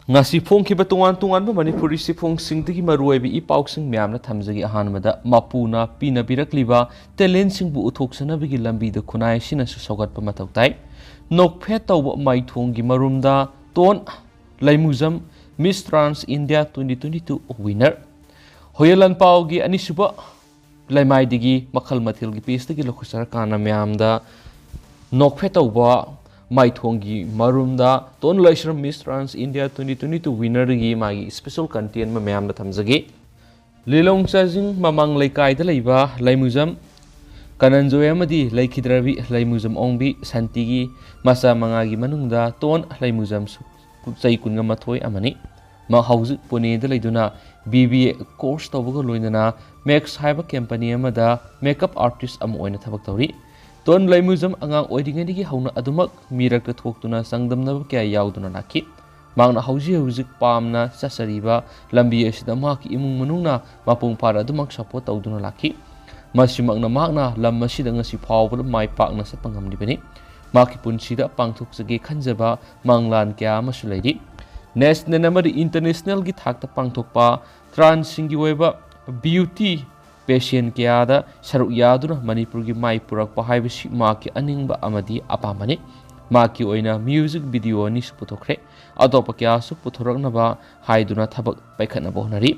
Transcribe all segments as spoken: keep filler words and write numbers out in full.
ꯉꯁꯤ ꯐꯣꯡꯈꯤꯕ ꯇꯣꯉꯥꯟ ꯇꯣꯉꯥꯟꯕ ꯃꯅꯤꯄꯨꯔꯤ ꯆꯦꯐꯣꯡꯁꯤꯡꯗꯒꯤ ꯃꯔꯨꯑꯣꯏꯕ ꯏ ꯄꯥꯎꯁꯤꯡ ꯃꯌꯥꯝꯅ ꯊꯝꯖꯒꯦ꯫ ꯑꯍꯥꯟꯕꯗ, ꯃꯄꯨꯅ ꯄꯤꯅꯕꯤꯔꯛꯂꯤꯕ talentꯁꯤꯡꯕꯨ ꯎꯠꯊꯣꯛꯆꯅꯕꯒꯤ ꯂꯝꯕꯤꯗ ꯈꯨꯟꯅꯥꯏ ꯑꯁꯤꯅꯁꯨ ꯁꯧꯒꯠꯄ ꯃꯊꯧ ꯇꯥꯏ꯫ ꯅꯣꯛꯐꯦꯠ ꯇꯧꯕ ꯃꯥꯏꯊꯣꯡꯒꯤ ꯃꯔꯨꯝꯗ Ton Leimujam, Miss Trans India twenty twenty-two winner꯫ ꯍꯣꯌꯦꯜ ꯂꯥꯟꯄꯥꯎꯒꯤ ꯑꯅꯤꯁꯨꯕ ꯂꯩꯃꯥꯏꯗꯒꯤ ꯃꯈꯜ ꯃꯊꯦꯜꯒꯤ pageꯇꯒꯤ ꯂꯧꯈꯠꯆꯔꯀꯥꯟꯗ ꯃꯌꯥꯝꯗ ꯅꯣꯛꯐꯦꯠ ꯇꯧꯕ ꯃꯥꯏꯊꯣꯡꯒꯤ ꯃꯔꯨꯝꯗ Ton Leishram, Miss Trans India twenty twenty-two winnerꯒꯤ ꯃꯥꯒꯤ special content ꯑꯃ ꯃꯌꯥꯝꯗ ꯊꯝꯖꯒꯦ꯫ ꯂꯤꯂꯣꯡ ꯆꯥꯖꯤꯡ ꯃꯃꯥꯡ ꯂꯩꯀꯥꯏꯗ ꯂꯩꯕ ꯂꯩꯃꯨꯖꯝ ꯀꯅꯟꯖꯣꯏ ꯑꯃꯗꯤ ꯂꯩꯈꯤꯗ꯭ꯔꯕꯤ ꯂꯩꯃꯨꯖꯝ ꯑꯣꯡꯕꯤ ꯁꯥꯟꯇꯤꯒꯤ ꯃꯆꯥ ꯃꯉꯥꯒꯤ ꯃꯅꯨꯡꯗ ꯇꯣꯟ ꯂꯩꯃꯨꯖꯝꯁꯨ ꯆꯍꯤ ꯀꯨꯟꯒ ꯃꯥꯊꯣꯏ ꯑꯃꯅꯤ꯫ ꯃꯍꯥꯛ ꯍꯧꯖꯤꯛ ꯄꯨꯅꯦꯗ ꯂꯩꯗꯨꯅ B B A course ꯇꯧꯕꯒ ꯂꯣꯏꯅꯅ Max ꯍꯥꯏꯕ company ꯑꯃꯗ makeup artist ꯑꯃ ꯑꯣꯏꯅ ꯊꯕꯛ ꯇꯧꯔꯤ꯫ ꯇꯣꯟ ꯂꯩꯃꯨꯖꯝ ꯑꯉꯥꯡ ꯑꯣꯏꯔꯤꯉꯩꯗꯒꯤ ꯍꯧꯅ ꯑꯗꯨꯃꯛ ꯃꯤꯔꯛꯇ ꯊꯣꯛꯇꯨꯅ ꯆꯥꯡꯗꯝꯅꯕ ꯀꯌꯥ ꯌꯥꯎꯗꯨꯅ ꯂꯥꯛꯈꯤ꯫ ꯃꯍꯥꯛꯅ ꯍꯧꯖꯤꯛ ꯍꯧꯖꯤꯛ ꯄꯥꯝꯅ ꯆꯠꯆꯔꯤꯕ ꯂꯝꯕꯤ ꯑꯁꯤꯗ ꯃꯍꯥꯛꯀꯤ ꯏꯃꯨꯡ ꯃꯅꯨꯡꯅ ꯃꯄꯨꯡ ꯐꯥꯅ ꯑꯗꯨꯃꯛ support ꯇꯧꯗꯨꯅ ꯂꯥꯛꯈꯤ꯫ ꯃꯁꯤꯃꯛꯅ ꯃꯍꯥꯛꯅ ꯂꯝ ꯑꯁꯤꯗ ꯉꯁꯤ ꯐꯥꯎꯕꯗ ꯃꯥꯏ ꯄꯥꯛꯅ ꯆꯠꯄ ꯉꯝꯂꯤꯕꯅꯤ꯫ ꯃꯍꯥꯛꯀꯤ ꯄꯨꯟꯁꯤꯗ ꯄꯥꯡꯊꯣꯛꯆꯒꯦ ꯈꯟꯖꯕ ꯃꯪꯂꯥꯟ ꯀꯌꯥ ꯑꯃꯁꯨ ꯂꯩꯔꯤ꯫ National ꯑꯃꯗꯤ internationalꯒꯤ ꯊꯥꯛꯇ ꯄꯥꯡꯊꯣꯛꯄ transꯁꯤꯡꯒꯤ ꯑꯣꯏꯕ beauty pageant ꯀꯌꯥꯗ ꯁꯔꯨꯛ ꯌꯥꯗꯨꯅ ꯃꯅꯤꯄꯨꯔꯒꯤ ꯃꯥꯏ ꯄꯨꯔꯛꯄ ꯍꯥꯏꯕꯁꯤ ꯃꯍꯥꯛꯀꯤ ꯑꯅꯤꯡꯕ ꯑꯃꯗꯤ ꯑꯄꯥꯝꯕꯅꯤ꯫ ꯃꯍꯥꯛꯀꯤ ꯑꯣꯏꯅ music video ꯑꯅꯤꯁꯨ ꯄꯨꯊꯣꯛꯈ꯭ꯔꯦ꯫ ꯑꯇꯣꯞꯄ ꯀꯌꯥꯁꯨ ꯄꯨꯊꯣꯔꯛꯅꯕ ꯍꯥꯏꯗꯨꯅ ꯊꯕꯛ ꯄꯥꯏꯈꯠꯅꯕ ꯍꯣꯠꯅꯔꯤ꯫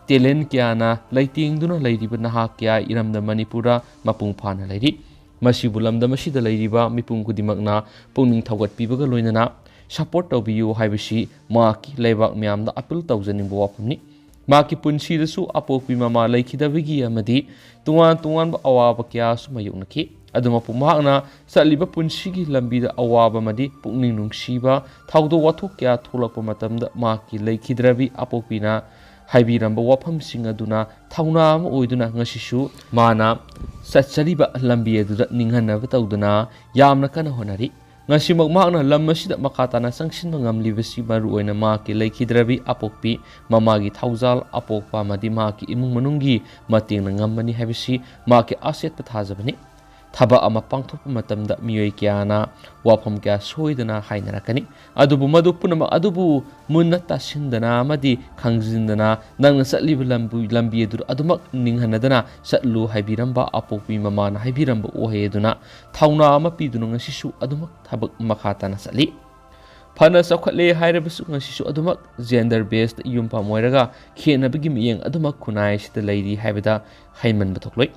Talent ꯀꯌꯥꯅ ꯂꯩꯇꯦꯡꯗꯨꯅ ꯂꯩꯔꯤꯕ ꯅꯍꯥ ꯀꯌꯥ ꯏꯔꯝꯗꯝ ꯃꯅꯤꯄꯨꯔꯗ ꯃꯄꯨꯡ ꯐꯥꯅ ꯂꯩꯔꯤ꯫ ꯃꯁꯤꯕꯨ ꯂꯝꯗꯝ ꯑꯁꯤꯗ ꯂꯩꯔꯤꯕ ꯃꯤꯄꯨꯝ ꯈꯨꯗꯤꯡꯃꯛꯅ ꯄꯨꯛꯅꯤꯡ ꯊꯧꯒꯠꯄꯤꯕꯒ ꯂꯣꯏꯅꯅ support ꯇꯧꯕꯤꯌꯨ ꯍꯥꯏꯕꯁꯤ ꯃꯍꯥꯛꯀꯤ ꯂꯩꯕꯥꯛ ꯃꯌꯥꯝꯗ appeal ꯇꯧꯖꯅꯤꯡꯕ ꯋꯥꯐꯝꯅꯤ꯫ ꯃꯍꯥꯛꯀꯤ ꯄꯨꯟꯁꯤꯗꯁꯨ ꯑꯄꯣꯛꯄꯤ ꯃꯃꯥ ꯂꯩꯈꯤꯗꯕꯒꯤ ꯑꯃꯗꯤ ꯇꯣꯉꯥꯟ ꯇꯣꯉꯥꯟꯕ ꯑꯋꯥꯕ ꯀꯌꯥꯁꯨ ꯃꯥꯌꯣꯛꯅꯈꯤ꯫ ꯑꯗꯨꯃꯛꯄꯨ ꯃꯍꯥꯛꯅ ꯆꯠꯂꯤꯕ ꯄꯨꯟꯁꯤꯒꯤ ꯂꯝꯕꯤꯗ ꯑꯋꯥꯕ ꯑꯃꯗꯤ ꯄꯨꯛꯅꯤꯡ ꯅꯨꯡꯁꯤꯕ ꯊꯧꯗꯣꯛ ꯋꯥꯊꯣꯛ ꯀꯌꯥ ꯊꯣꯛꯂꯛꯄ ꯃꯇꯝꯗ ꯃꯍꯥꯛꯀꯤ ꯂꯩꯈꯤꯗ꯭ꯔꯕꯤ ꯑꯄꯣꯛꯄꯤꯅ ꯍꯥꯏꯕꯤꯔꯝꯕ ꯋꯥꯐꯝꯁꯤꯡ ꯑꯗꯨꯅ ꯊꯧꯅꯥ ꯑꯃ ꯑꯣꯏꯗꯨꯅ ꯉꯁꯤꯁꯨ ꯃꯥꯅ ꯆꯠꯆꯔꯤꯕ ꯂꯝꯕꯤ ꯑꯗꯨꯗ ꯅꯤꯡꯍꯟꯅꯕ ꯇꯧꯗꯨꯅ ꯌꯥꯝꯅ ꯀꯟꯅ ꯍꯣꯠꯅꯔꯤ꯫ ꯉꯁꯤꯃꯛ ꯃꯍꯥꯛꯅ ꯂꯝ ꯑꯁꯤꯗ ꯃꯈꯥ ꯇꯥꯅ ꯆꯪꯁꯤꯟꯕ ꯉꯝꯂꯤꯕꯁꯤ ꯃꯔꯨꯑꯣꯏꯅ ꯃꯍꯥꯛꯀꯤ ꯂꯩꯈꯤꯗ꯭ꯔꯕꯤ ꯑꯄꯣꯛꯄꯤ ꯃꯃꯥꯒꯤ ꯊꯧꯖꯥꯜ, ꯑꯄꯣꯛꯄ ꯑꯃꯗꯤ ꯃꯍꯥꯛꯀꯤ ꯏꯃꯨꯡ ꯃꯅꯨꯡꯒꯤ ꯃꯇꯦꯡꯅ ꯉꯝꯕꯅꯤ ꯍꯥꯏꯕꯁꯤ ꯃꯍꯥꯛꯀꯤ ꯑꯆꯦꯠꯄ ꯊꯥꯖꯕꯅꯤ꯫ ꯊꯕꯛ ꯑꯃ ꯄꯥꯡꯊꯣꯛꯄ ꯃꯇꯝꯗ ꯃꯤꯑꯣꯏ ꯀꯌꯥꯅ ꯋꯥꯐꯝ ꯀꯌꯥ ꯁꯣꯏꯗꯅ ꯍꯥꯏꯅꯔꯛꯀꯅꯤ꯫ ꯑꯗꯨꯕꯨ ꯃꯗꯨ ꯄꯨꯝꯅꯃꯛ ꯑꯗꯨꯕꯨ ꯃꯨꯟꯅ ꯇꯥꯁꯤꯟꯗꯅ ꯑꯃꯗꯤ ꯈꯪꯖꯤꯟꯗꯅ ꯅꯪꯅ ꯆꯠꯂꯤꯕ ꯂꯝꯕꯨ-, ꯂꯝꯕꯤ ꯑꯗꯨ ꯑꯗꯨꯃꯛ ꯅꯤꯡꯍꯟꯅꯗꯅ ꯆꯠꯂꯨ ꯍꯥꯏꯕꯤꯔꯝꯕ ꯑꯄꯣꯛꯄꯤ ꯃꯃꯥꯅ ꯍꯥꯏꯕꯤꯔꯝꯕ ꯋꯥꯍꯩ ꯑꯗꯨꯅ ꯊꯧꯅꯥ ꯑꯃ ꯄꯤꯗꯨꯅ ꯉꯁꯤꯁꯨ ꯑꯗꯨꯃꯛ ꯊꯕꯛ ꯃꯈꯥ ꯇꯥꯅ ꯆꯠꯂꯤ꯫ ꯐꯅ ꯆꯥꯎꯈꯠꯂꯦ ꯍꯥꯏꯔꯕꯁꯨ ꯉꯁꯤꯁꯨ ꯑꯗꯨꯃꯛ gender based ꯌꯨꯝꯐꯝ ꯑꯣꯏꯔꯒ ꯈꯦꯠꯅꯕꯒꯤ ꯃꯤꯠꯌꯦꯡ ꯑꯗꯨꯃꯛ ꯈꯨꯟꯅꯥꯏ ꯑꯁꯤꯗ ꯂꯩꯔꯤ ꯍꯥꯏꯕꯗ ꯍꯩꯃꯟꯕ ꯊꯣꯛꯂꯣꯏ꯫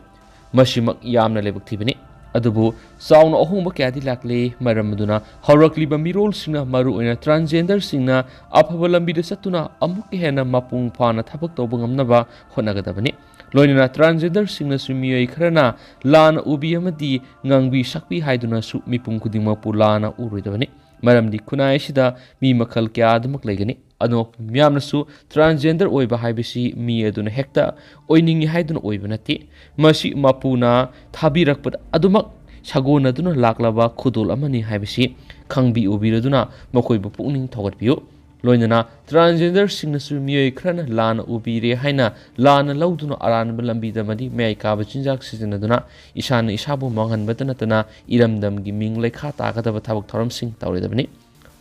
ꯃꯁꯤꯃꯛ ꯌꯥꯝꯅ ꯂꯥꯏꯕꯛ ꯊꯤꯕꯅꯤ꯫ ꯑꯗꯨꯕꯨ ꯆꯥꯎꯅ ꯑꯍꯣꯡꯕ ꯀꯌꯥꯗꯤ ꯂꯥꯛꯂꯦ꯫ ꯃꯔꯝ ꯑꯗꯨꯅ ꯍꯧꯔꯛꯂꯤꯕ ꯃꯤꯔꯣꯜꯁꯤꯡꯅ, ꯃꯔꯨꯑꯣꯏꯅ transgenderꯁꯤꯡꯅ ꯑꯐꯕ ꯂꯝꯕꯤꯗ ꯆꯠꯇꯨꯅ ꯑꯃꯨꯛꯀ ꯍꯦꯟꯅ ꯃꯄꯨꯡ ꯐꯥꯅ ꯊꯕꯛ ꯇꯧꯕ ꯉꯝꯅꯕ ꯍꯣꯠꯅꯒꯗꯕꯅꯤ꯫ ꯂꯣꯏꯅꯅ transgenderꯁꯤꯡꯅꯁꯨ ꯃꯤꯑꯣꯏ ꯈꯔꯅ ꯂꯥꯟꯅ ꯎꯕꯤ ꯑꯃꯗꯤ ꯉꯥꯡꯕꯤ ꯁꯛꯄꯤ ꯍꯥꯏꯗꯨꯅꯁꯨ ꯃꯤꯄꯨꯝ ꯈꯨꯗꯤꯡꯃꯛꯄꯨ ꯂꯥꯟꯅ ꯎꯔꯣꯏꯗꯕꯅꯤ꯫ ꯃꯔꯝꯗꯤ ꯈꯨꯟꯅꯥꯏ ꯑꯁꯤꯗ ꯃꯤ ꯃꯈꯜ ꯀꯌꯥ ꯑꯗꯨꯃꯛ ꯂꯩꯒꯅꯤ꯫ ꯑꯗꯨꯃꯛ ꯃꯤꯌꯥꯝꯅꯁꯨ transgender ꯑꯣꯏꯕ ꯍꯥꯏꯕꯁꯤ ꯃꯤ ꯑꯗꯨꯅ ꯍꯦꯛꯇ ꯑꯣꯏꯅꯤꯡꯏ ꯍꯥꯏꯗꯨꯅ ꯑꯣꯏꯕ ꯅꯠꯇꯦ꯫ ꯃꯁꯤ ꯃꯄꯨꯅ ꯊꯥꯕꯤꯔꯛꯄꯗ ꯑꯗꯨꯃꯛ ꯁꯥꯒꯣꯟꯅꯗꯨꯅ ꯂꯥꯛꯂꯕ ꯈꯨꯗꯣꯜ ꯑꯃꯅꯤ ꯍꯥꯏꯕꯁꯤ ꯈꯪꯕꯤ ꯎꯕꯤꯔꯗꯨꯅ ꯃꯈꯣꯏꯕꯨ ꯄꯨꯛꯅꯤꯡ ꯊꯧꯒꯠꯄꯤꯌꯨ꯫ ꯂꯣꯏꯅꯅ transgenderꯁꯤꯡꯅꯁꯨ ꯃꯤꯑꯣꯏ ꯈꯔꯅ ꯂꯥꯟꯅ ꯎꯕꯤꯔꯦ ꯍꯥꯏꯅ ꯂꯥꯟꯅ ꯂꯧꯗꯨꯅ ꯑꯔꯥꯟꯕ ꯂꯝꯕꯤꯗ ꯑꯃꯗꯤ ꯃꯌꯥꯏ ꯀꯥꯕ ꯆꯤꯟꯖꯥꯛ ꯁꯤꯖꯤꯟꯅꯗꯨꯅ ꯏꯁꯥꯅ ꯏꯁꯥꯕꯨ ꯃꯥꯡꯍꯟꯕꯇ ꯅꯠꯇꯅ ꯏꯔꯝꯗꯝꯒꯤ ꯃꯤꯡ ꯂꯩꯈꯥ ꯇꯥꯒꯗꯕ ꯊꯕꯛ ꯊꯧꯔꯝꯁꯤꯡ ꯇꯧꯔꯣꯏꯗꯕꯅꯤ꯫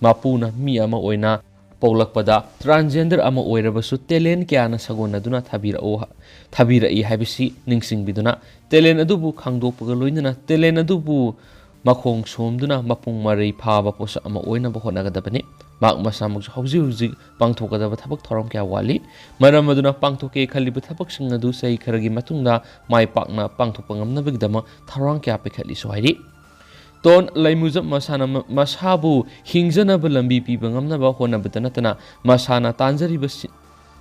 ꯃꯄꯨꯅ ꯃꯤ ꯑꯃ ꯑꯣꯏꯅ ꯄꯣꯛꯂꯛꯄꯗ transgender ꯑꯃ ꯑꯣꯏꯔꯕꯁꯨ talent ꯀꯌꯥꯅ ꯁꯥꯒꯣꯟꯅꯗꯨꯅ ꯊꯥꯕꯤꯔꯛꯎ, ꯊꯥꯕꯤꯔꯛꯏ ꯍꯥꯏꯕꯁꯤ ꯅꯤꯡꯁꯤꯡꯕꯤꯗꯨꯅ talent ꯑꯗꯨꯕꯨ ꯈꯪꯗꯣꯛꯄꯒ ꯂꯣꯏꯅꯅ talent ꯑꯗꯨꯕꯨ ꯃꯈꯣꯡ ꯁꯣꯝꯗꯨꯅ ꯃꯄꯨꯡ ꯃꯔꯩ ꯐꯥꯕ ꯄꯣꯠꯁꯛ ꯑꯃ ꯑꯣꯏꯅꯕ ꯍꯣꯠꯅꯒꯗꯕꯅꯤ꯫ ꯃꯍꯥꯛ ꯃꯁꯥꯃꯛꯁꯨ ꯍꯧꯖꯤꯛ ꯍꯧꯖꯤꯛ ꯄꯥꯡꯊꯣꯛꯀꯗꯕ ꯊꯕꯛ ꯊꯧꯔꯝ ꯀꯌꯥ ꯋꯥꯠꯂꯤ꯫ ꯃꯔꯝ ꯑꯗꯨꯅ ꯄꯥꯡꯊꯣꯛꯀꯦ ꯈꯜꯂꯤꯕ ꯊꯕꯛꯁꯤꯡ ꯑꯗꯨ ꯆꯍꯤ ꯈꯔꯒꯤ ꯃꯇꯨꯡꯗ ꯃꯥꯏ ꯄꯥꯛꯅ ꯄꯥꯡꯊꯣꯛꯄ ꯉꯝꯅꯕꯒꯤꯗꯃꯛ ꯊꯧꯔꯥꯡ ꯀꯌꯥ ꯄꯥꯏꯈꯠꯂꯤꯁꯨ ꯍꯥꯏꯔꯤ꯫ ꯇꯣꯟ ꯂꯩꯃꯨꯖꯝ ꯃꯁꯥꯅ ꯃ-, ꯃꯁꯥꯕꯨ ꯍꯤꯡꯖꯅꯕ ꯂꯝꯕꯤ ꯄꯤꯕ ꯉꯝꯅꯕ ꯍꯣꯠꯅꯕꯇ ꯅꯠꯇꯅ ꯃꯁꯥꯅ ꯇꯥꯟꯖꯔꯤꯕ ꯁꯤ-,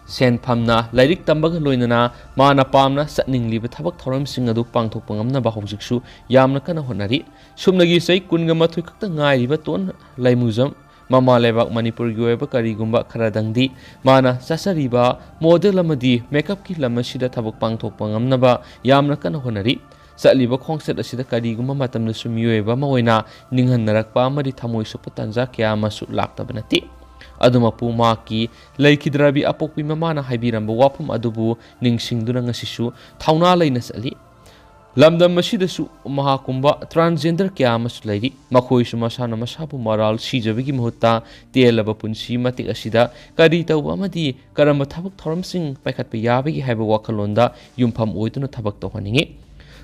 ꯁꯦꯟꯐꯝꯅ ꯂꯥꯏꯔꯤꯛ ꯇꯝꯕꯒ ꯂꯣꯏꯅꯅ ꯃꯥꯅ ꯄꯥꯝꯅ ꯆꯠꯅꯤꯡꯂꯤꯕ ꯊꯕꯛ ꯊꯧꯔꯝꯁꯤꯡ ꯑꯗꯨ ꯄꯥꯡꯊꯣꯛꯄ ꯉꯝꯅꯕ ꯍꯧꯖꯤꯛꯁꯨ ꯌꯥꯝꯅ ꯀꯟꯅ ꯍꯣꯠꯅꯔꯤ꯫ ꯁꯨꯞꯅꯒꯤ ꯆꯍꯤ ꯀꯨꯟꯒ ꯃꯥꯊꯣꯏ ꯈꯛꯇ ꯉꯥꯏꯔꯤꯕ ꯇꯣꯟ ꯂꯩꯃꯨꯖꯝ ꯃꯃꯥ ꯂꯩꯕꯥꯛ ꯃꯅꯤꯄꯨꯔꯒꯤ ꯑꯣꯏꯕ ꯀꯔꯤꯒꯨꯝꯕ ꯈꯔꯗꯪꯗꯤ ꯃꯥꯅ ꯆꯠꯆꯔꯤꯕ model ꯑꯃꯗꯤ makeupꯀꯤ ꯂꯝ ꯑꯁꯤꯗ ꯊꯕꯛ ꯄꯥꯡꯊꯣꯛꯄ ꯉꯝꯅꯕ ꯌꯥꯝꯅ ꯀꯟꯅ ꯍꯣꯠꯅꯔꯤ꯫ ꯆꯠꯂꯤꯕ ꯈꯣꯡꯆꯠ ꯑꯁꯤꯗ ꯀꯔꯤꯒꯨꯝꯕ ꯃꯇꯝꯗꯁꯨ ꯃꯤꯑꯣꯏꯕ ꯑꯃ ꯑꯣꯏꯅ ꯅꯤꯡꯍꯟꯅꯔꯛꯄ ꯑꯃꯗꯤ ꯊꯃꯣꯏ ꯁꯣꯛꯄ ꯇꯥꯟꯖꯥ ꯀꯌꯥ ꯑꯃꯁꯨ ꯂꯥꯛꯇꯕ ꯅꯠꯇꯦ꯫ ꯑꯗꯨꯃꯛꯄꯨ ꯃꯍꯥꯛꯀꯤ ꯂꯩꯈꯤꯗ꯭ꯔꯕꯤ ꯑꯄꯣꯛꯄꯤ ꯃꯃꯥꯅ ꯍꯥꯏꯕꯤꯔꯝꯕ ꯋꯥꯐꯝ ꯑꯗꯨꯕꯨ ꯅꯤꯡꯁꯤꯡꯗꯨꯅ ꯉꯁꯤꯁꯨ ꯊꯧꯅꯥ ꯂꯩꯅ ꯆꯠꯂꯤ꯫ ꯂꯝꯗꯝ ꯑꯁꯤꯗꯁꯨ ꯃꯍꯥꯀꯨꯝꯕ transgender ꯀꯌꯥ ꯑꯃꯁꯨ ꯂꯩꯔꯤ꯫ ꯃꯈꯣꯏꯁꯨ ꯃꯁꯥꯅ ꯃꯁꯥꯕꯨ ꯃꯔꯥꯜ ꯁꯤꯖꯕꯒꯤ ꯃꯍꯨꯠꯇ ꯇꯦꯜꯂꯕ ꯄꯨꯟꯁꯤ ꯃꯇꯤꯛ ꯑꯁꯤꯗ ꯀꯔꯤ ꯇꯧꯕ ꯑꯃꯗꯤ ꯀꯔꯝꯕ ꯊꯕꯛ ꯊꯧꯔꯝꯁꯤꯡ ꯄꯥꯏꯈꯠꯄ ꯌꯥꯕꯒꯦ ꯍꯥꯏꯕ ꯋꯥꯈꯜꯂꯣꯟꯗ ꯌꯨꯝꯐꯝ ꯑꯣꯏꯗꯨꯅ ꯊꯕꯛ ꯇꯧꯍꯟꯅꯤꯡꯏ꯫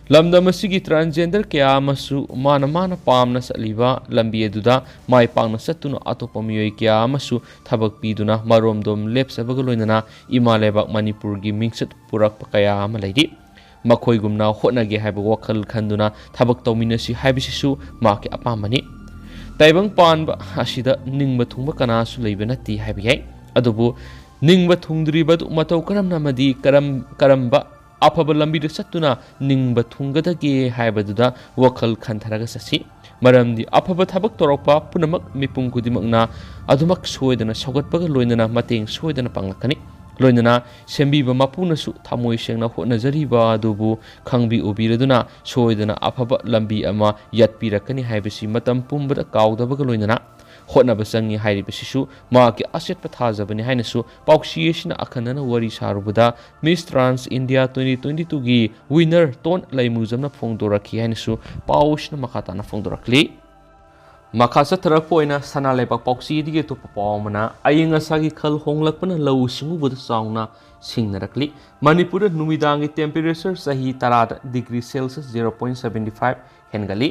ꯂꯝꯗꯝ ꯑꯁꯤꯒꯤ transgender ꯀꯌꯥ ꯑꯃꯁꯨ ꯃꯥꯅ ꯃꯥꯅ ꯄꯥꯝꯅ ꯆꯠꯂꯤꯕ ꯂꯝꯕꯤ ꯑꯗꯨꯗ ꯃꯥꯏ ꯄꯥꯛꯅ ꯆꯠꯇꯨꯅ ꯑꯇꯣꯞꯄ ꯃꯤꯑꯣꯏ ꯀꯌꯥ ꯑꯃꯁꯨ ꯊꯕꯛ ꯄꯤꯗꯨꯅ ꯃꯔꯣꯝꯗꯣꯝ ꯂꯦꯞꯆꯕꯒ ꯂꯣꯏꯅꯅ ꯏꯃꯥ ꯂꯩꯕꯥꯛ ꯃꯅꯤꯄꯨꯔꯒꯤ ꯃꯤꯡꯆꯠ ꯄꯨꯔꯛꯄ ꯀꯌꯥ ꯑꯃ ꯂꯩꯔꯤ꯫ ꯃꯈꯣꯏꯒꯨꯝꯅ ꯍꯣꯠꯅꯒꯦ ꯍꯥꯏꯕ ꯋꯥꯈꯜ ꯈꯟꯗꯨꯅ ꯊꯕꯛ ꯇꯧꯃꯤꯟꯅꯁꯤ ꯍꯥꯏꯕꯁꯤꯁꯨ ꯃꯍꯥꯛꯀꯤ ꯑꯄꯥꯝꯕꯅꯤ꯫ ꯇꯥꯏꯕꯪ ꯄꯥꯟꯕ ꯑꯁꯤꯗ ꯅꯤꯡꯕ ꯊꯨꯡꯕ ꯀꯅꯥꯁꯨ ꯂꯩꯕ ꯅꯠꯇꯦ ꯍꯥꯏꯕ ꯌꯥꯏ꯫ ꯑꯗꯨꯕꯨ ꯅꯤꯡꯕ ꯊꯨꯡꯗ꯭ꯔꯤꯕꯗꯨ ꯃꯇꯧ ꯀꯔꯝꯅ ꯑꯃꯗꯤ ꯀꯔꯝ-, ꯀꯔꯝꯕ ꯑꯐꯕ ꯂꯝꯕꯤꯗ ꯆꯠꯇꯨꯅ ꯅꯤꯡꯕ ꯊꯨꯡꯒꯗꯒꯦ ꯍꯥꯏꯕꯗꯨꯗ ꯋꯥꯈꯜ ꯈꯟꯊꯔꯒ ꯆꯠꯁꯤ꯫ ꯃꯔꯝꯗꯤ ꯑꯐꯕ ꯊꯕꯛ ꯇꯧꯔꯛꯄ ꯄꯨꯝꯅꯃꯛ ꯃꯤꯄꯨꯝ ꯈꯨꯗꯤꯡꯃꯛꯅ ꯑꯗꯨꯃꯛ ꯁꯣꯏꯗꯅ ꯁꯧꯒꯠꯄꯒ ꯂꯣꯏꯅꯅ ꯃꯇꯦꯡ ꯁꯣꯏꯗꯅ ꯄꯥꯡꯂꯛꯀꯅꯤ꯫ ꯂꯣꯏꯅꯅ ꯁꯦꯝꯕꯤꯕ ꯃꯄꯨꯅꯁꯨ ꯊꯃꯣꯏ ꯁꯦꯡꯅ ꯍꯣꯠꯅꯖꯔꯤꯕ ꯑꯗꯨꯕꯨ ꯈꯪꯕꯤ ꯎꯕꯤꯔꯗꯨꯅ ꯁꯣꯏꯗꯅ ꯑꯐꯕ ꯂꯝꯕꯤ ꯑꯃ ꯌꯥꯠꯄꯤꯔꯛꯀꯅꯤ ꯍꯥꯏꯕꯁꯤ ꯃꯇꯝ ꯄꯨꯝꯕꯗ ꯀꯥꯎꯗꯕꯒ ꯂꯣꯏꯅꯅ ꯍꯣꯠꯅꯕ ꯆꯪꯏ ꯍꯥꯏꯔꯤꯕꯁꯤꯁꯨ ꯃꯍꯥꯛꯀꯤ ꯑꯆꯦꯠꯄ ꯊꯥꯖꯕꯅꯤ ꯍꯥꯏꯅꯁꯨ ꯄꯥꯎꯆꯦ ꯑꯁꯤꯅ ꯑꯈꯟꯅꯅ ꯋꯥꯔꯤ ꯁꯥꯔꯨꯕꯗ Miss Trans India twenty twenty-twoꯒꯤ winner ꯇꯣꯟ ꯂꯩꯃꯨꯖꯝꯅ ꯐꯣꯡꯗꯣꯔꯛꯈꯤ ꯍꯥꯏꯅꯁꯨ ꯄꯥꯎ ꯑꯁꯤꯅ ꯃꯈꯥ ꯇꯥꯅ ꯐꯣꯡꯗꯣꯔꯛꯂꯤ꯫ ꯃꯈꯥ ꯆꯠꯊꯔꯛꯄ ꯑꯣꯏꯅ ꯁꯅꯥ ꯂꯩꯕꯥꯛ ꯄꯥꯎꯆꯦꯗꯒꯤ ꯑꯇꯣꯞꯄ ꯄꯥꯎ ꯑꯃꯅ, ꯑꯏꯪ ꯑꯁꯥꯒꯤ ꯈꯜ ꯍꯣꯡꯂꯛꯄꯅ ꯂꯧꯎ ꯁꯤꯡꯎꯕꯗ ꯆꯥꯎꯅ ꯁꯤꯡꯅꯔꯛꯂꯤ꯫ ꯃꯅꯤꯄꯨꯔꯗ ꯅꯨꯃꯤꯗꯥꯡꯒꯤ temperature ꯆꯍꯤ ꯇꯔꯥꯗ degree Celsius zero point seventy five ꯍꯦꯟꯒꯠꯂꯤ꯫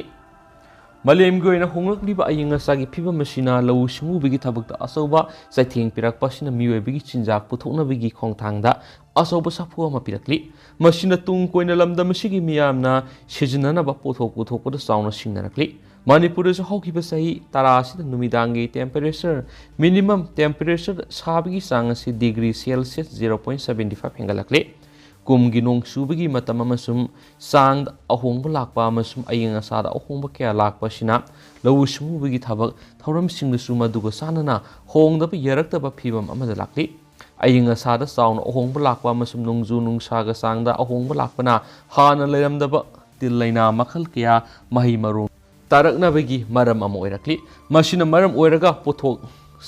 ꯃꯥꯂꯦꯝꯒꯤ ꯑꯣꯏꯅ ꯍꯣꯡꯂꯛꯂꯤꯕ ꯑꯏꯪ ꯑꯁꯥꯒꯤ ꯐꯤꯕꯝ ꯑꯁꯤꯅ ꯂꯧꯎ ꯁꯤꯡꯎꯕꯒꯤ ꯊꯕꯛꯇ ꯑꯆꯧꯕ ꯆꯩꯊꯦꯡ ꯄꯤꯔꯛꯄ ꯑꯁꯤꯅ ꯃꯤꯑꯣꯏꯕꯒꯤ ꯆꯤꯟꯖꯥꯛ ꯄꯨꯊꯣꯛꯅꯕꯒꯤ ꯈꯣꯡꯊꯥꯡꯗ ꯑꯆꯧꯕ ꯁꯥꯐꯨ ꯑꯃ ꯄꯤꯔꯛꯂꯤ꯫ ꯃꯁꯤꯅ ꯇꯨꯡ ꯀꯣꯏꯅ ꯂꯝꯗꯝ ꯑꯁꯤꯒꯤ ꯃꯤꯌꯥꯝꯅ ꯁꯤꯖꯤꯟꯅꯅꯕ ꯄꯣꯠꯊꯣꯛ ꯄꯨꯊꯣꯛꯄꯗ ꯆꯥꯎꯅ ꯁꯤꯡꯅꯔꯛꯂꯤ꯫ ꯃꯅꯤꯄꯨꯔꯗꯁꯨ ꯍꯧꯈꯤꯕ ꯆꯍꯤ ꯇꯔꯥ ꯑꯁꯤꯗ ꯅꯨꯃꯤꯗꯥꯡꯒꯤ temperature, minimum temperature ꯁꯥꯕꯒꯤ ꯆꯥꯡ ꯑꯁꯤ degree Celsius zero point seventy five ꯍꯦꯟꯒꯠꯂꯛꯂꯤ꯫ ꯀꯨꯝꯒꯤ ꯅꯣꯡ ꯆꯨꯕꯒꯤ ꯃꯇꯝ ꯑꯃꯁꯨꯡ ꯆꯥꯡꯗ ꯑꯍꯣꯡꯕ ꯂꯥꯛꯄ ꯑꯃꯁꯨꯡ ꯑꯏꯪ ꯑꯁꯥꯗ ꯑꯍꯣꯡꯕ ꯀꯌꯥ ꯂꯥꯛꯄ ꯑꯁꯤꯅ ꯂꯧꯎ ꯁꯤꯡꯎꯕꯒꯤ ꯊꯕꯛ ꯊꯧꯔꯝꯁꯤꯡꯗꯁꯨ ꯃꯗꯨꯒ ꯆꯥꯟꯅꯅ ꯍꯣꯡꯗꯕ ꯌꯥꯔꯛꯇꯕ ꯐꯤꯕꯝ ꯑꯃꯗ ꯂꯥꯛꯂꯤ꯫ ꯑꯏꯪ ꯑꯁꯥꯗ ꯆꯥꯎꯅ ꯑꯍꯣꯡꯕ ꯂꯥꯛꯄ ꯑꯃꯁꯨꯡ ꯅꯣꯡꯖꯨ ꯅꯨꯡꯁꯥꯒ ꯆꯥꯡꯗ ꯑꯍꯣꯡꯕ ꯂꯥꯛꯄꯅ ꯍꯥꯟꯅ ꯂꯩꯔꯝꯗꯕ ꯇꯤꯜ ꯂꯩꯅꯥ ꯃꯈꯜ ꯀꯌꯥ ꯃꯍꯩ ꯃꯔꯣꯡ ꯇꯥꯔꯛꯅꯕꯒꯤ ꯃꯔꯝ ꯑꯃ ꯑꯣꯏꯔꯛꯂꯤ꯫ ꯃꯁꯤꯅ ꯃꯔꯝ ꯑꯣꯏꯔꯒ ꯄꯣꯠꯊꯣꯛ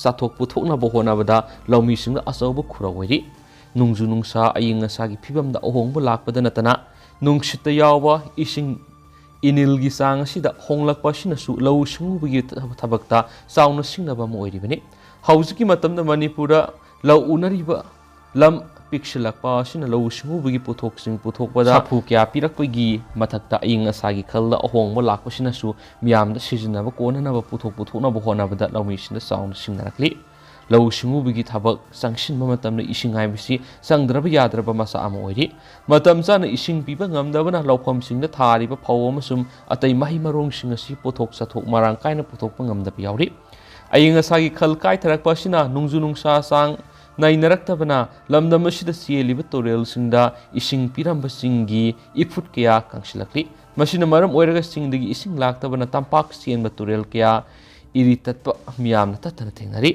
ꯆꯥꯊꯣꯛ ꯄꯨꯊꯣꯛꯅꯕ ꯍꯣꯠꯅꯕꯗ ꯂꯧꯃꯤꯁꯤꯡꯗ ꯑꯆꯧꯕ ꯈꯨꯔꯧ ꯑꯣꯏꯔꯤ꯫ ꯅꯣꯡꯖꯨ ꯅꯨꯡꯁꯥ ꯑꯏꯪ ꯑꯁꯥꯒꯤ ꯐꯤꯕꯝꯗ ꯑꯍꯣꯡꯕ ꯂꯥꯛꯄꯗ ꯅꯠꯇꯅ ꯅꯨꯡꯁꯤꯠꯇ ꯌꯥꯎꯕ ꯏꯁꯤꯡ ꯏꯅꯤꯜꯒꯤ ꯆꯥꯡ ꯑꯁꯤꯗ ꯍꯣꯡꯂꯛꯄ ꯑꯁꯤꯅꯁꯨ ꯂꯧꯎ ꯁꯤꯡꯎꯕꯒꯤ ꯊꯕꯛꯇ ꯆꯥꯎꯅ ꯁꯤꯡꯅꯕ ꯑꯃ ꯑꯣꯏꯔꯤꯕꯅꯤ꯫ ꯍꯧꯖꯤꯛꯀꯤ ꯃꯇꯝꯗ ꯃꯅꯤꯄꯨꯔꯗ ꯂꯧ ꯎꯅꯔꯤꯕ ꯂꯝ ꯄꯤꯛꯁꯤꯜꯂꯛꯄ ꯑꯁꯤꯅ ꯂꯧꯎ ꯁꯤꯡꯎꯕꯒꯤ ꯄꯣꯠꯊꯣꯛꯁꯤꯡ ꯄꯨꯊꯣꯛꯄꯗ ꯁꯥꯐꯨ ꯀꯌꯥ ꯄꯤꯔꯛꯄꯒꯤ ꯃꯊꯛꯇ ꯑꯏꯪ ꯑꯁꯥꯒꯤ ꯈꯜꯗ ꯑꯍꯣꯡꯕ ꯂꯥꯛꯄꯁꯤꯅꯁꯨ ꯃꯤꯌꯥꯝꯗ ꯁꯤꯖꯤꯟꯅꯕ ꯀꯣꯟꯅꯅꯕ ꯄꯣꯠꯊꯣꯛ ꯄꯨꯊꯣꯛꯅꯕ ꯍꯣꯠꯅꯕꯗ ꯂꯧꯃꯤꯁꯤꯡꯗ ꯆꯥꯎꯅ ꯁꯤꯡꯅꯔꯛꯂꯤ꯫ ꯂꯧꯎ ꯁꯤꯡꯎꯕꯒꯤ ꯊꯕꯛ ꯆꯪꯁꯤꯟꯕ ꯃꯇꯝꯗ ꯏꯁꯤꯡ ꯍꯥꯏꯕꯁꯤ ꯆꯪꯗ꯭ꯔꯕ ꯌꯥꯗ꯭ꯔꯕ ꯃꯆꯥꯛ ꯑꯃ ꯑꯣꯏꯔꯤ꯫ ꯃꯇꯝ ꯆꯥꯅ ꯏꯁꯤꯡ ꯄꯤꯕ ꯉꯝꯗꯕꯅ ꯂꯧꯐꯝꯁꯤꯡꯗ ꯊꯥꯔꯤꯕ ꯐꯧ ꯑꯃꯁꯨꯡ ꯑꯇꯩ ꯃꯍꯩ ꯃꯔꯣꯡꯁꯤꯡ ꯑꯁꯤ ꯄꯣꯠꯊꯣꯛ ꯆꯥꯊꯣꯛ ꯃꯔꯥꯡ ꯀꯥꯏꯅ ꯄꯨꯊꯣꯛꯄ ꯉꯝꯗꯕ ꯌꯥꯎꯔꯤ꯫ ꯑꯏꯪ ꯑꯁꯥꯒꯤ ꯈꯜ ꯀꯥꯏꯊꯔꯛꯄ ꯑꯁꯤꯅ ꯅꯣꯡꯖꯨ ꯅꯨꯡꯁꯥ ꯆꯥꯡ ꯅꯥꯏꯅꯔꯛꯇꯕꯅ ꯂꯝꯗꯝ ꯑꯁꯤꯗ ꯆꯦꯜꯂꯤꯕ ꯇꯨꯔꯦꯜꯁꯤꯡꯗ ꯏꯁꯤꯡ ꯄꯤꯔꯝꯕꯁꯤꯡꯒꯤ ꯏꯐꯨꯠ ꯀꯌꯥ ꯀꯪꯁꯤꯜꯂꯛꯂꯤ꯫ ꯃꯁꯤꯅ ꯃꯔꯝ ꯑꯣꯏꯔꯒ ꯆꯤꯡꯗꯒꯤ ꯏꯁꯤꯡ ꯂꯥꯛꯇꯕꯅ ꯇꯝꯄꯥꯛ ꯆꯦꯟꯕ ꯇꯨꯔꯦꯜ ꯀꯌꯥ ꯏꯔꯤ ꯇꯠꯄ ꯃꯤꯌꯥꯝꯅ ꯇꯠꯇꯅ ꯊꯦꯡꯅꯔꯤ꯫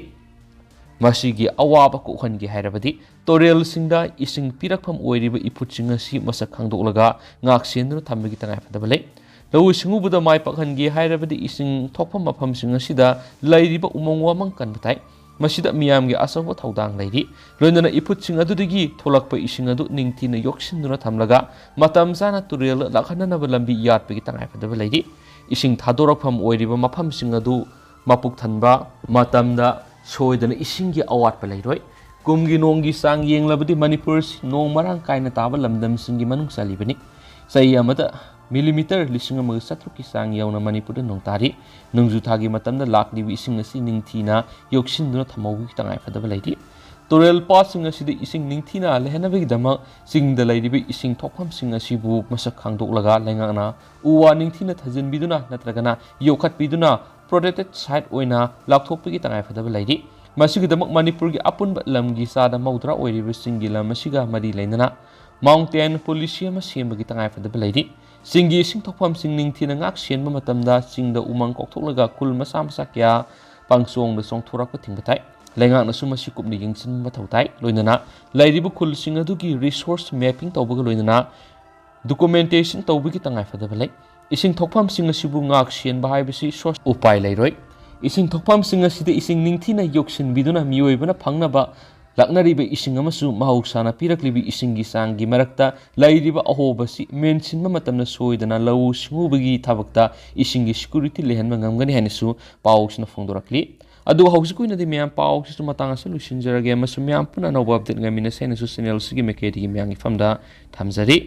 ꯃꯁꯤꯒꯤ ꯑꯋꯥꯕ ꯀꯣꯛꯍꯟꯒꯦ ꯍꯥꯏꯔꯕꯗꯤ ꯇꯨꯔꯦꯜꯁꯤꯡꯗ ꯏꯁꯤꯡ ꯄꯤꯔꯛꯐꯝ ꯑꯣꯏꯔꯤꯕ ꯏꯐꯨꯠꯁꯤꯡ ꯑꯁꯤ ꯃꯁꯛ ꯈꯪꯗꯣꯛꯂꯒ ꯉꯥꯛ ꯁꯦꯟꯗꯨꯅ ꯊꯝꯕꯒꯤ ꯇꯉꯥꯏꯐꯗꯕ ꯂꯩ꯫ ꯂꯧꯎ ꯁꯤꯡꯎꯕꯗ ꯃꯥꯏ ꯄꯥꯛꯍꯟꯒꯦ ꯍꯥꯏꯔꯕꯗꯤ ꯏꯁꯤꯡ ꯊꯣꯛꯐꯝ ꯃꯐꯝꯁꯤꯡ ꯑꯁꯤꯗ ꯂꯩꯔꯤꯕ ꯎꯃꯪ ꯋꯥꯃꯪ ꯀꯟꯕ ꯇꯥꯏ꯫ ꯃꯁꯤꯗ ꯃꯤꯌꯥꯝꯒꯤ ꯑꯆꯧꯕ ꯊꯧꯗꯥꯡ ꯂꯩꯔꯤ꯫ ꯂꯣꯏꯅꯅ ꯏꯐꯨꯠꯁꯤꯡ ꯑꯗꯨꯗꯒꯤ ꯊꯣꯛꯂꯛꯄ ꯏꯁꯤꯡ ꯑꯗꯨ ꯅꯤꯡꯊꯤꯅ ꯌꯣꯛꯁꯤꯟꯗꯨꯅ ꯊꯝꯂꯒ ꯃꯇꯝ ꯆꯥꯅ ꯇꯨꯔꯦꯜꯗ ꯂꯥꯛꯍꯟꯅꯅꯕ ꯂꯝꯕꯤ ꯌꯥꯠꯄꯒꯤ ꯇꯉꯥꯏꯐꯗꯕ ꯂꯩꯔꯤ꯫ ꯏꯁꯤꯡ ꯊꯥꯗꯣꯔꯛꯐꯝ ꯑꯣꯏꯔꯤꯕ ꯃꯐꯝꯁꯤꯡ ꯑꯗꯨ ꯃꯄꯨꯛ ꯊꯟꯕ ꯃꯇꯝꯗ ꯁꯣꯏꯗꯅ ꯏꯁꯤꯡꯒꯤ ꯑꯋꯥꯠꯄ ꯂꯩꯔꯣꯏ꯫ ꯀꯨꯝꯒꯤ ꯅꯣꯡꯒꯤ ꯆꯥꯡ ꯌꯦꯡꯂꯕꯗꯤ ꯃꯅꯤꯄꯨꯔ ꯑꯁꯤ ꯅꯣꯡ ꯃꯔꯥꯡ ꯀꯥꯏꯅ ꯇꯥꯕ ꯂꯝꯗꯝꯁꯤꯡꯒꯤ ꯃꯅꯨꯡ ꯆꯜꯂꯤꯕꯅꯤ꯫ ꯆꯍꯤ ꯑꯃꯗ ꯃꯤꯂꯤꯃꯤꯇꯔ ꯂꯤꯁꯤꯡ ꯑꯃꯒ ꯆꯥꯇ꯭ꯔꯨꯛꯀꯤ ꯆꯥꯡ ꯌꯧꯅ ꯃꯅꯤꯄꯨꯔꯗ ꯅꯣꯡ ꯇꯥꯔꯤ꯫ ꯅꯣꯡꯖꯨ ꯊꯥꯒꯤ ꯃꯇꯝꯗ ꯂꯥꯛꯂꯤꯕ ꯏꯁꯤꯡ ꯑꯁꯤ ꯅꯤꯡꯊꯤꯅ ꯌꯣꯛꯁꯤꯟꯗꯨꯅ ꯊꯝꯍꯧꯕꯒꯤ ꯇꯉꯥꯏꯐꯗꯕ ꯂꯩꯔꯤ꯫ ꯇꯨꯔꯦꯜ ꯄꯥꯠꯁꯤꯡ ꯑꯁꯤꯗ ꯏꯁꯤꯡ ꯅꯤꯡꯊꯤꯅ ꯂꯩꯍꯟꯅꯕꯒꯤꯗꯃꯛ ꯆꯤꯡꯗ ꯂꯩꯔꯤꯕ ꯏꯁꯤꯡ ꯊꯣꯛꯐꯝꯁꯤꯡ ꯑꯁꯤꯕꯨ ꯃꯁꯛ ꯈꯪꯗꯣꯛꯂꯒ ꯂꯩꯉꯥꯛꯅ ꯎ ꯋꯥ ꯅꯤꯡꯊꯤꯅ ꯊꯥꯖꯤꯟꯕꯤꯗꯨꯅ ꯅꯠꯇ꯭ꯔꯒꯅ ꯌꯣꯛꯈꯠꯄꯤꯗꯨꯅ ꯄ꯭ꯔꯣꯇꯦꯛꯇꯦꯗ ꯁꯥꯏꯠ ꯑꯣꯏꯅ ꯂꯥꯎꯊꯣꯛꯄꯒꯤ ꯇꯉꯥꯏꯐꯗꯕ ꯂꯩꯔꯤ꯫ ꯃꯁꯤꯒꯤꯗꯃꯛ ꯃꯅꯤꯄꯨꯔꯒꯤ ꯑꯄꯨꯟꯕ ꯂꯝꯒꯤ ꯆꯥꯗ ꯃꯧꯗ꯭ꯔꯥ ꯑꯣꯏꯔꯤꯕꯁꯤꯡꯒꯤ ꯂꯝ ꯑꯁꯤꯒ ꯃꯔꯤ ꯂꯩꯅꯅ ꯃꯥꯎꯟꯇꯦꯟ ꯄꯣꯂꯤꯁꯤ ꯑꯃ ꯁꯦꯝꯕꯒꯤ ꯇꯉꯥꯏꯐꯗꯕ ꯂꯩꯔꯤ꯫ ꯆꯤꯡꯒꯤ ꯏꯁꯤꯡ ꯊꯣꯛꯐꯝꯁꯤꯡ ꯅꯤꯡꯊꯤꯅ ꯉꯥꯛ ꯁꯦꯟꯕ ꯃꯇꯝꯗ ꯆꯤꯡꯗ ꯎꯃꯪ ꯀꯣꯛꯊꯣꯛꯂꯒ ꯈꯨꯜ ꯃꯆꯥ ꯃꯆꯥ ꯀꯌꯥ ꯄꯪꯆꯣꯡꯗ ꯆꯣꯡꯊꯣꯔꯛꯄ ꯊꯤꯡꯕ ꯇꯥꯏ꯫ ꯂꯩꯉꯥꯛꯅꯁꯨ ꯃꯁꯤ ꯀꯨꯞꯅ ꯌꯦꯡꯁꯤꯟꯕ ꯃꯊꯧ ꯇꯥꯏ꯫ ꯂꯣꯏꯅꯅ ꯂꯩꯔꯤꯕ ꯈꯨꯜꯁꯤꯡ ꯑꯗꯨꯒꯤ ꯔꯤꯁꯣꯔꯁ ꯃꯦꯞꯄꯤꯡ ꯇꯧꯕꯒ ꯂꯣꯏꯅꯅ ꯗꯣꯀꯨꯃꯦꯟꯇꯦꯁꯟ ꯇꯧꯕꯒꯤ ꯇꯉꯥꯏꯐꯗꯕ ꯂꯩ꯫ ꯏꯁꯤꯡ ꯊꯣꯛꯐꯝꯁꯤꯡ ꯑꯁꯤꯕꯨ ꯉꯥꯛ ꯁꯦꯟꯕ ꯍꯥꯏꯕꯁꯤ ꯁꯣꯔꯁ ꯎꯄꯥꯏ ꯂꯩꯔꯣꯏ꯫ ꯏꯁꯤꯡ ꯊꯣꯛꯐꯝꯁꯤꯡ ꯑꯁꯤꯗ ꯏꯁꯤꯡ ꯅꯤꯡꯊꯤꯅ ꯌꯣꯛꯁꯤꯟꯕꯤꯗꯨꯅ ꯃꯤꯑꯣꯏꯕꯅ ꯐꯪꯅꯕ ꯂꯥꯛꯅꯔꯤꯕ ꯏꯁꯤꯡ ꯑꯃꯁꯨꯡ ꯃꯍꯧꯁꯥꯅ ꯄꯤꯔꯛꯂꯤꯕ ꯏꯁꯤꯡꯒꯤ ꯆꯥꯡꯒꯤ ꯃꯔꯛꯇ ꯂꯩꯔꯤꯕ ꯑꯍꯣꯕꯁꯤ ꯃꯦꯟꯁꯤꯟꯕ ꯃꯇꯝꯗ ꯁꯣꯏꯗꯅ ꯂꯧꯎ ꯁꯤꯡꯎꯕꯒꯤ ꯊꯕꯛꯇ ꯏꯁꯤꯡꯒꯤ security ꯂꯩꯍꯟꯕ ꯉꯝꯒꯅꯤ ꯍꯥꯏꯅꯁꯨ ꯄꯥꯎꯁꯤꯅ ꯐꯣꯡꯗꯣꯔꯛꯂꯤ꯫ ꯑꯗꯨꯒ ꯍꯧꯖꯤꯛꯀꯤ ꯑꯣꯏꯅꯗꯤ ꯃꯌꯥꯝ ꯄꯥꯎꯁꯤꯁꯨ ꯃꯇꯥꯡ ꯑꯁꯤꯗ ꯂꯣꯏꯁꯤꯟꯖꯔꯒꯦ, ꯑꯃꯁꯨꯡ ꯃꯌꯥꯝ ꯄꯨꯟꯅ ꯑꯅꯧꯕ update ꯉꯥꯏꯃꯤꯟꯅꯁꯦ ꯍꯥꯏꯅꯁꯨ channel ꯑꯁꯤꯒꯤ ꯃꯥꯏꯀꯩꯗꯒꯤ ꯃꯌꯥꯝꯒꯤ ꯐꯝꯗ ꯊꯝꯖꯔꯤ꯫